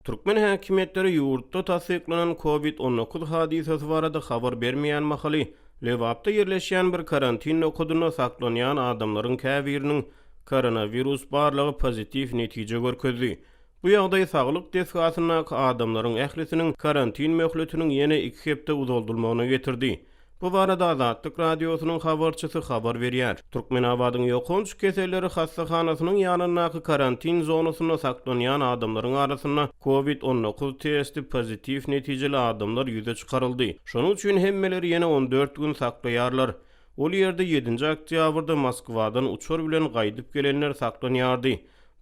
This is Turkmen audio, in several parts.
Türkmen häkimiýetleri ýurtda tassyklanan Covid 19 hadysasy barada habar bermeýän mahaly, Lebapda ýerleşýän bir karantin nokadynda saklanýan adamlaryň käbiriniň koronawirus barlagy pozitiw netije görkezdi. Bu ýagdaý saglyk desgasyndaky adamlaryň ählisiniň karantin möhletiniň ýene iki hepde uzaldylmagyna getirdi. Bu barada Azatlyk Radiosynyň habarçysy habar berýär. Türkmenabadyň ýokanç keselleri hassahanasynyň ýanyndaky karantin zonasynda saklanýan adamlaryň arasynda Covid 19 testi pozitiw netijeli adamlar ýüze çykaryldy. Şonuň üçin hemmeleri ýene 14 gün saklaýarlar. Ol ýerde ýedinji oktýabrda Moskwadan uçar bilen gaýdyp gelenler saklanýardy.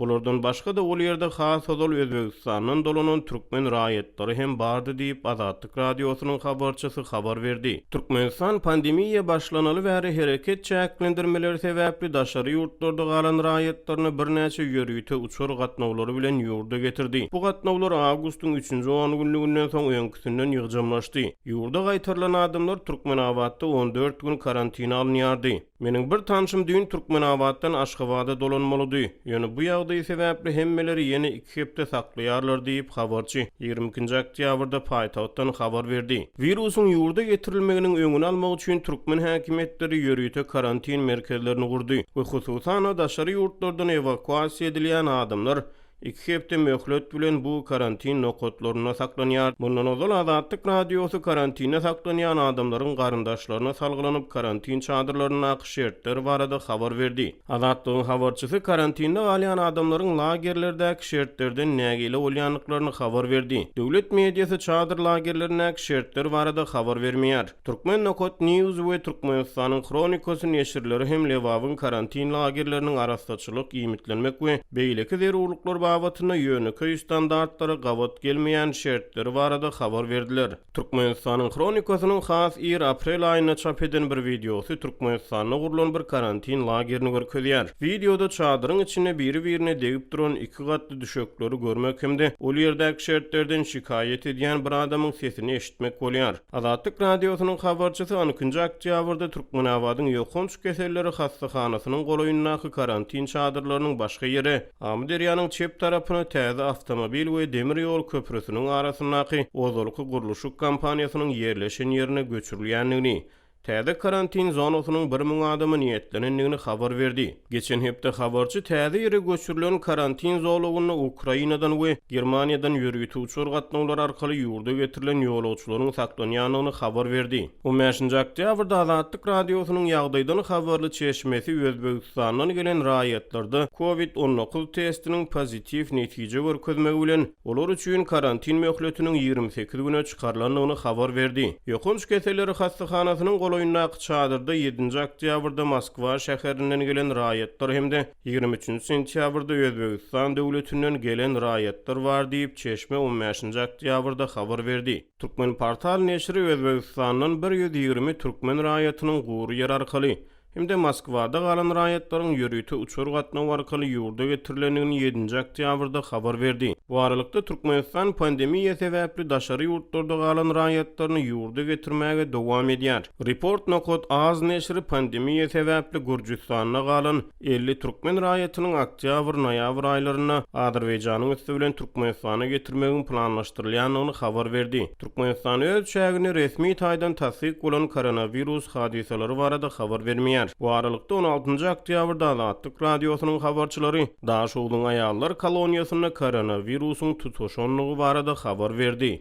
Bulardan başga-da ol ýerde has ozal Özbegistandan dolanan türkmen raýatlary hem bardy diýip, Azatlyk Radiosynyň habarçysy habar berdi. Türkmenistan pandemiýa başlanaly bäri hereket çäklendirmeleri sebäpli daşary ýurtlarda galan raýatlaryny birnäçe ýörite uçar gatnawlary bilen ýurda getirdi. Bu gatnawlar awgustyň üçünji ongünlüginden soň öňküsinden ýygjamlaşdy. Ýurda gaýtarylan adamlar Türkmenabatda 14 gün karantina alynýardy. Meniň bir tanşym düýn Türkmenabatdan Aşgabada dolanmalydy. Ýöne bu ýagdaý sebäpli hemmeleri ýene iki hepde saklaýarlar diýip, habarçy 22-nji oktýabrda paýtagtdan habar berdi. Wirusyň ýurda getirilmeginiň öňüni almak üçin türkmen häkimiýetleri ýörite karantin merkezlerini gurdy we hususan-da daşary ýurtlardan ewakuasiýa edilýän adamlar Iki hepde möhlet bilen bu karantin nokatlarynda saklanýar. Mundan ozal Azatlyk Radiosy karantinde saklanýan adamlaryň garyndaşlaryna salgylanyp, karantin çadyrlaryndaky şertler barada habar berdi. Azatlygyň habarçysy karantinde galýan adamlaryň lagerlerdäki şertlerden nägile bolýandyklaryny habar berdi. Döwlet mediasy çadyr lagerlerindäki şertler barada habar bermeýär. Turkmen nokat news we Türkmenistanyň Hronikasy neşirleri hem Lebabyň karantin lagerleriniň arassaçylyk, iýmitlenmek we beýleki zerurlyklar babatynda ýönekeý standartlara gabat gelmeýän şertleri barada habar berdiler. Türkmenistanyň Hronikasynyň has ir aprel aýynda çap eden bir wideosy Türkmenistanda gurlan bir karantin lagerini görkezýär. Wideoda çadyryň içinde biri-birine degip duran iki gatly düşekleri görmek hem-de ol ýerdäki şertlerden şikaýat edýän bir adamyň sesini eşitmek bolýar. Azatlyk Radiosynyň habarçysy on ikinji oktýabrda Türkmenabadyň ýokanç keselleri hassahanasynyň golaýyndaky karantin çadyrlarynyň başga ýere, Amyderýanyň çep tarapyna täze awtomobil we demir ýol köprüsiniň arasyndaky ozalky gurluşyk kompaniýasynyň ýerleşen ýerine göçürilýändigini, Täze karantin zonasynyň 1000 adama niýetlenendigini habar berdi. Geçen hepde habarçy täze ýere göçürilen karantin zolagynda Ukrainadan we Germaniýadan ýörite uçar gatnawlary arkaly ýurda getirilen ýolagçylaryň saklanýandygyny habar berdi. On bäşinji oktýabrda Azatlyk Radiosynyň ýagdaýdan habarly çeşmesi Özbegistandan gelen raýatlarda Covid 19 testiniň pozitiw netije görkezmegi bilen, Olar üçin karantin möhletiniň 28 güne çykarylandygyny habar berdi. Ýokanç keselleri hassahanasynyň golaýyndaky çadyrda ýedinji oktýabrda Moskwa şäherinden gelen raýatlar hem-de 23-nji sentýabrda Özbegistan döwletinden gelen raýatlar bar diýip, çeşme on bäşinji oktýabrda habar berdi. Turkmenportal neşiri Özbegistandan 120 türkmen raýatynyň gury ýer arkaly hem-de Moskwada galan raýatlaryň ýörite uçar gatnawy arkaly ýurda getirilendigini ýedinji oktýabrda habar berdi. Bu aralykda, Türkmenistan pandemiýa sebäpli daşary ýurtlarda galan raýatlaryny ýurda getirmäge dowam edýär. Report nokat az neşiri pandemiýa sebäpli Gürjüstanda galan 50 türkmen raýatynyň oktýabr-noýabr aýlarynda Azerbaýjanyň üsti bilen Türkmenistana getirmegiň planlaşdyrylýandygyny habar berdi. Türkmenistan öz çäginde resmi taýdan tassyk bolan koronawirus hadysalary barada habar bermeýär. Bu aralykda, on altynjy oktýabrda Azatlyk Radiosynyň habarçylary Daşogzuň aýallar koloniýasynda koronawirusyň tutaşandygy barada habar berdi.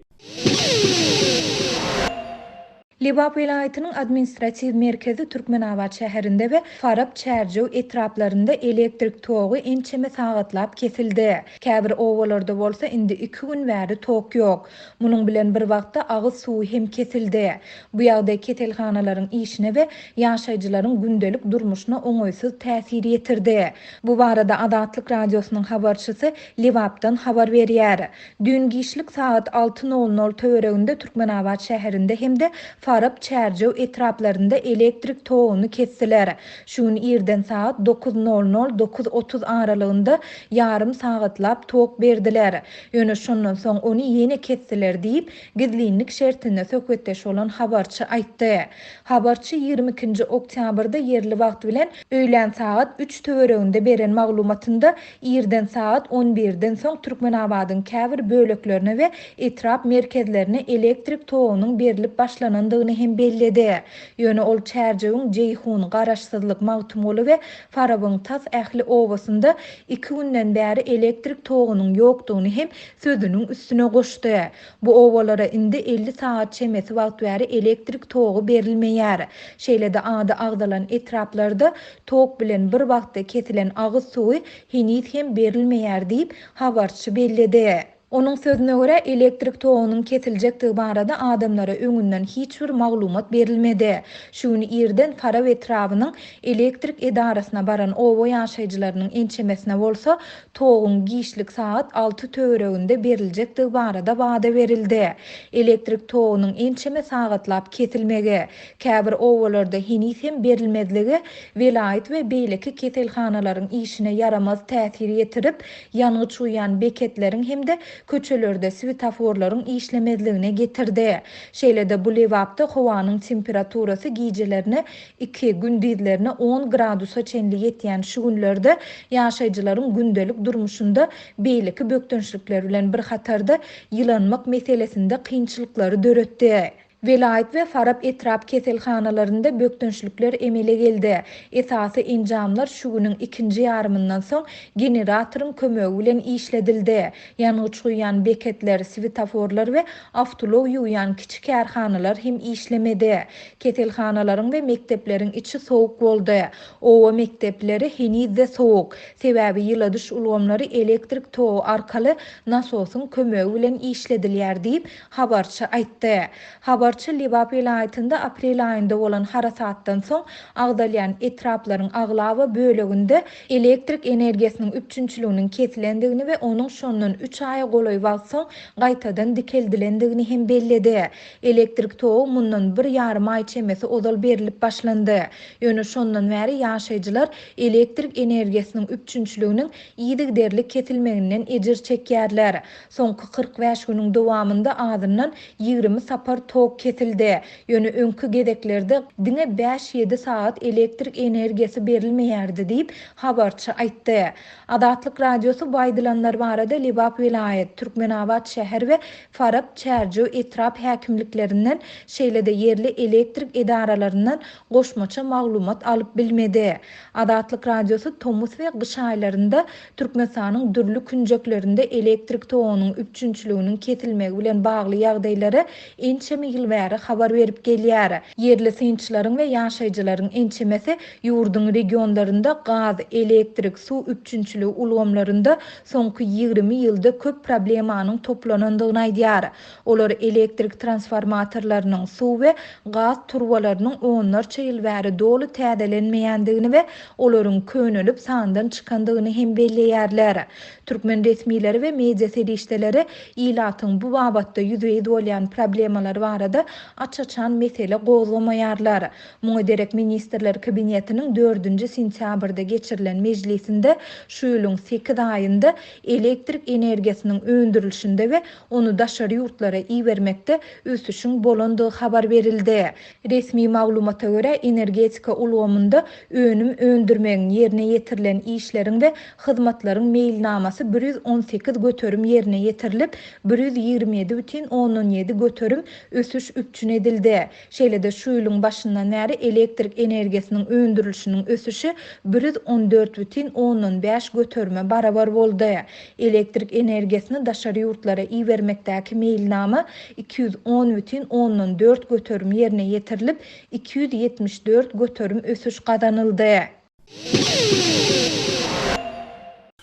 Lebap welaýatynyň administratiw merkezi Türkmenabat şäherinde we Farap, Çärjew etraplarynda elektrik togy ençeme sagatlap kesildi. Käbir obalarda bolsa indi iki gün bäri tok ýok. Munuň bilen bir wagtda agyz suwy hem kesildi. Bu ýagdaý keselhanalaryň işine we ýaşaýjylaryň gündelik durmuşyna oňaýsyz täsir ýetirdi. Bu barada Azatlyk Radiosynyň habarçysy Lebapdan habar berýär. Düýn giçlik sagat alty nol nol töwereginde Türkmenabat şäherinde hem-de. Farap, Çärjew etraplarynda elektrik toguny kesdiler. Şu gün irden sagat dokuz nol nol, 9:30 aralygynda ýarym sagatlap tok berdiler. Ýöne şondan soň ony ýene kesdiler diýip, gizlinlik şertinde söhbetdeş bolan habarçy aýtdy. Habarçy 22 nji oktýabrda ýerli wagt bilen öýlän sagat üç töwereginde beren maglumatynda irden sagat on birden soň Türkmenabadyň käbir böleklerine we etrap merkezlerine elektrik togunyň berlip başlanandygyny hem belledi. Ýöne ol Çärjewiň Jeýhun, Garaşsyzlyk, Magtymguly we Farabyň tas ähli obasynda iki günden bäri elektrik togunyň ýokdugyny hem sözüniň üstüne goşdy. Bu obalara indi 50 sagat çemesi wagt bäri elektrik togy berilmeýär. Şeýle-de ady agzalan etraplarda tok bilen bir wagtda kesilen agyz suwy heniz hem berilmeýär diýip, habarçy belledi. Onuň sözüne görä, elektrik togunyň kesiljekdigi barada adamlara öňünden hiç bir maglumat berilmedi. Şu gün irden Farap etrabynyň elektrik edarasyna baran oba ýaşaýjylarynyň ençemesine bolsa, toguň giçlik sagat alty töwereginde beriljekdigi barada wada berildi. Elektrik togunyň ençeme sagatlap kesilmegi, käbir obalarda heniz hem berilmezligi welaýat we beýleki keselhanalaryň işine ýaramaz täsir ýetirip, ýangyç guýýan beketleriň hem-de köçelerde swetoforlaryň işlemezligine getirdi. Şeýle-de bu Lebapda howanyň temperaturasy gijelerine iki, gündizlerine on gradusa çenli ýetýän şu günlerde ýaşaýjylaryň gündelik durmuşynda beýleki bökdençlikler bilen bir hatarda ýylanmak meselesinde kynçylyklary döretdi. Welaýat we Farap etrap keselhanalarynda bökdençlikler emele geldi. Esasy enjamlar şu günüň ikinji ýarymyndan soň generatoryň kömegi bilen işledildi. Ýangyç guýýan beketler, swetoforlar we awtoulag ýuwýan kiçi kärhanalar hem işlemedi. Keselhanalaryň we mekdepleriň içi sowuk boldy. Oba mekdepleri heniz-de sowuk. Sebäbi ýyladyş ulgamlary elektrik togy arkaly nasosyň kömegi bilen işledilýär diýip, habarçy aýtdy. Habarçy Lebap welaýatynda aprel aýynda bolan harasatdan soň agzalýan etraplaryň aglaba böleginde elektrik energiýasynyň üpjünçiliginiň kesilendigini we onuň şondan üç aýa golaý wagt soň gaýtadan dikeldilendigini hem belledi. Elektrik togy mundan bir ýarym aý çemesi ozal berlip başlandy. Ýöne şondan bäri ýaşaýjylar elektrik energiýasynyň üpjünçiliginiň yzygiderli kesilmeginden ejir çekýärler. Soňky 45 günüň dowamynda azyndan 20 sapar tok kesildi. Ýöne öňki gezeklerde diňe bäş-ýedi sagat elektrik energiýasy berilmeýärdi diýip, habarçy aýtdy. Azatlyk Radiosy bu aýdylanlar barada Lebap welaýat, Türkmenabat şäher we Farap, Çärjew etrap häkimliklerinden, şeýle-de ýerli elektrik edaralaryndan goşmaça maglumat alyp bilmedi. Azatlyk Radiosy tomus we gyş aýlarynda Türkmenistanyň dürli künjeklerinde elektrik togunyň üpjünçiliginiň kesilmegi bilen bagly ýagdaýlary ençeme ýyl bäri habar berip gelýär. Ýerli synçylaryň we ýaşaýjylaryň ençemesi ýurduň regionlarynda gaz, elektrik, suw üpjünçiligi ulgamlarynda soňky 20 ýylda köp problemanyň toplanandygyny aýdýar. Olar elektrik transformatorlarynyň, suw we gaz turbalarynyň onlarça ýyl bäri doly täzelenmeýändigini we olaryň könelip sandan çykandygyny hem belleýärler. Türkmen resmileri we media serişdeleri ilatyň bu babatda ýüzbe-ýüz bolýan problemalary barada aç-açan mesele gozgamaýarlar. Muňa derek Ministrler Kabinetiniň dördünji sentýabrda geçirilen mejlisinde şu ýylyň sekiz aýynda elektrik energiýasynyň öndürilişinde we ony daşary ýurtlara ibermekde ösüşiň bolandygy habar berildi. Resmi maglumata görä, energetika ulgamynda önüm öndürmegiň, ýerine ýetirilen işleriň we hyzmatlaryň meýilnamasy 118% ýerine ýetirilip, 127,7% ösüş üpjün edildi. Şeýle-de şu ýylyň başyndan bäri elektrik energiýasynyň öndürilişiniň ösüşi 114,5 göterime barabar boldy. Elektrik energiýasyny daşary ýurtlara ibermekdäki meýilnama 210,4 göterim ýerine ýetirilip, 274 göterim ösüş gazanyldy.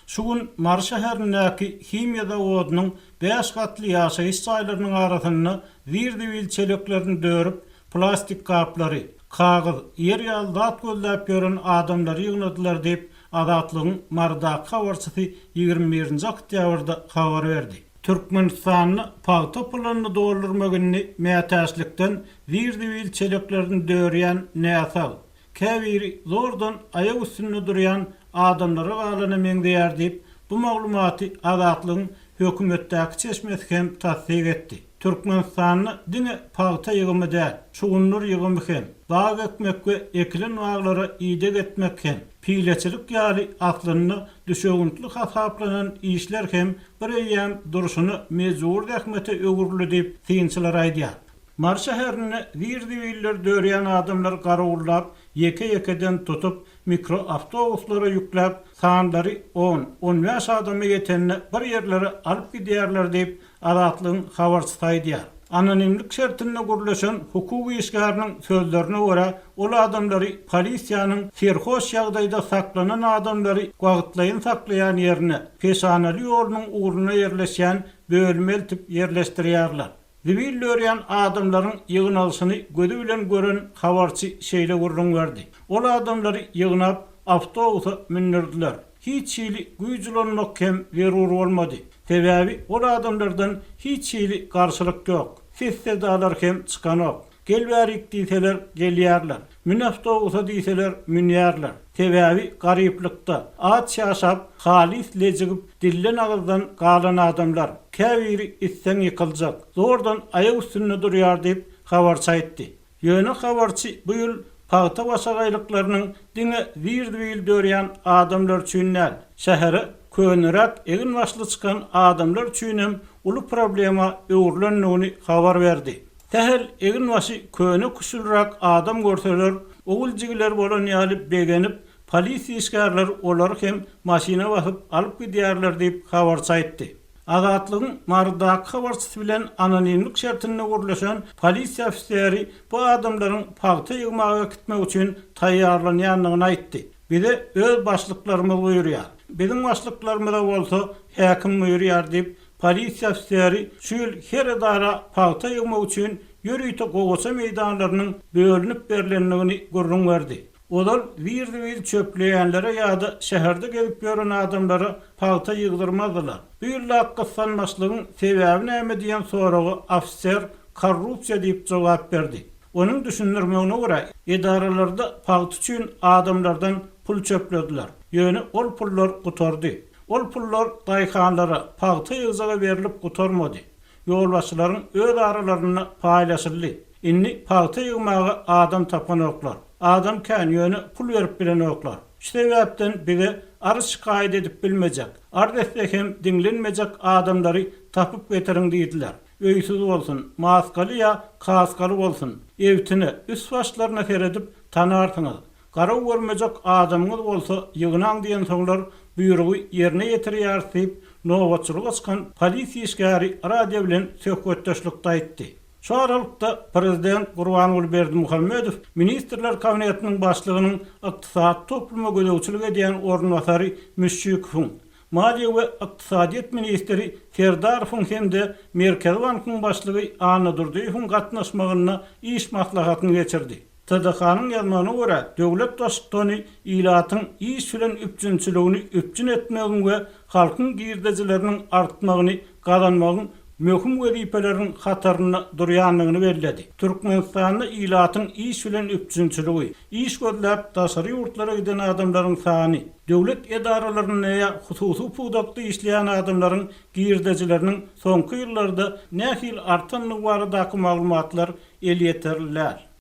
Şu gün Mary şäherindäki himiýa zawodynyň bäş gatly ýaşaýyş jaýlarynyň arasynda zir-zibil çeleklerini dörüp, plastik gaplary, kagyz, ýer ýaly zat gözläp ýören adamlary ýygnadylar diýip, Azatlygyň Marydaky habarçysy 21 nji oktýabrda habar berdi. Türkmenistanda pagta puluny doldurmak indi mätäçlikden zir-zibil çeleklerini dörýän näsag, käbiri zordan aýak üstünde durýan adamlara galana meňzeýär diýip, bu maglumaty Azatlygyň hökümetdäki çeşmesi hem tassyk etdi. Türkmenistanda diňe pagta ýygymy däl, şugundyr ýygymy hem, bag ekmek we ekilen baglara ideg etmek hem, pileçilik ýaly aslynda düşewüntli hasaplanan işler hem bir eýýäm durşuna mejbury zähmete öwrüldi diýip, synçylar aýdýar. Mary şäherinde zir-zibiller dörýän adamlar garawullap, ýeke-ýekeden tutup, mikroawtobuslara ýükläp, sanlary on, on bäş adama ýetende bir ýerlere alyp gidýärler diýip, Azatlygyň habarçysy aýdýar. Anonimlik şertinde gürleşen hukuk işgäriniň sözlerine görä, ol adamlary polisiýanyň serhoş ýagdaýda saklanan adamlary wagtlaýyn saklaýan ýerine, Peşanaly ýolunyň ugrunda ýerleşýän bölüme eltip ýerleşdirýärler. Zibil dörýän adamlaryň ýygnalyşyny gözi bilen gören habarçy şeýle gürrüň berdi, Ol adamlary ýygnap, awtobusa mündürdiler. Hiç hili güýç ulanmak hem zerur bolmady. Sebäbi ol adamlardan hiç hili garşylyk ýok. Ses-sedalar hem çykanok. Gel bärik diýseler, gelýärler. Mün awtobusa diýseler, münýärler. Sebäbi garyplykda, aç ýaşap, halys lejigip, dilden-agyzdan galan adamlar. Käbiri itseň ýykyljak, zordan aýak üstünde durýar diýip, habarçy aýtdy. Ýöne habarçy bu ýyl pagta başagaýlyklarynyň diňe zir-zibil dörýän adamlar üçin däl, şähere köneräk egin-başly çykan adamlar üçinem uly problema öwrülendigini habar berdi. Sähel egin-başy köne-küşülräk adam görseler, ogul-jigiler bolan ýaly begenip, polisiýa işgärleri olary hem maşyna basyp alyp gidýärler diýip, habarçy aýtdy. Azatlygyň Marydaky habarçysy bilen anonimlik şertinde gürleşen polisiýa ofiseri bu adamlaryň pagta ýygmaga gitmek üçin taýýarlanýandygyny aýtdy. Bize öz başlyklarymyz buýurýar. Biziň başlyklarymyza bolsa häkim buýurýar diýip, polisiýa ofiseri şu ýyl her edara pagta ýygmak üçin ýörite gowaça meýdanlarynyň bölünip berlendigini gürrüň berdi. Ozal zir-zibil çöpleýänlere ýa-da şäherde gezip ýören adamlara pagta ýygdyrmazdylar. Bu ýyldaky gyssanmaçlygyň sebäbi näme diýen soraga ofiser korrupsiýa diýip jogap berdi. Onuň düşündirmegine görä, edaralarda pagta üçin adamlardan pul çöplediler. Ýöne ol pullar gutardy. Ol pullar daýhanlara, pagta ýygjaga berlip gutarmady. Ýolbaşçylaryň öz aralarynda paýlaşyldy. Indi pagta ýygmaga adam tapanoklar. Adam kän, ýöne pul berip bilenoklar. Şu sebäpden bize arz-şikaýat edip bilmejek, arz etse hem diňlenmejek adamlary tapyp getiriň diýdiler. Öýsüz bolsun, maskaly ýa kaskaly bolsun, ebtine, üst-başlaryna seredip tanarsyňyz. Garaw görmejek adamyňyz bolsa ýygnaň diýensoňlar buýrugy ýerine ýetirýäris diýip, nobatçylyga çykan polisiýa işgäri radio bilen söhbetdeşlikde aýtdy. Şu aralykda, prezident Gurbanguly Berdimuhamedow Ministrler Kabinetiniň Başlygynyň ykdysady topluma gözegçilik edýän orunbasary Müşşikowyň, maliýe we ykdysadyýet ministri Serdarowyň hem-de Merkezi bankyň başlygy Annadurdyýewiň gatnaşmagynda iş maslahatyny geçirdi. TDH-nyň ýazmagyna görä, döwlet Baştutany ilatyň iş bilen üpjünçiligini üpjün etmegiň we halkyň girdejileriniň artmagyny gazanmagyň möhüm wezipeleriň hatarynda durýandygyny belledi. Türkmenistanda ilatyň iş bilen üpjünçiligi, iş gözläp daşary ýurtlara giden adamlaryň sany, döwlet edaralarynda ýa hususy pudakda işleýän adamlaryň girdejileriniň soňky ýyllarda nähili artandygy baradaky maglumatlar elýeterli däl.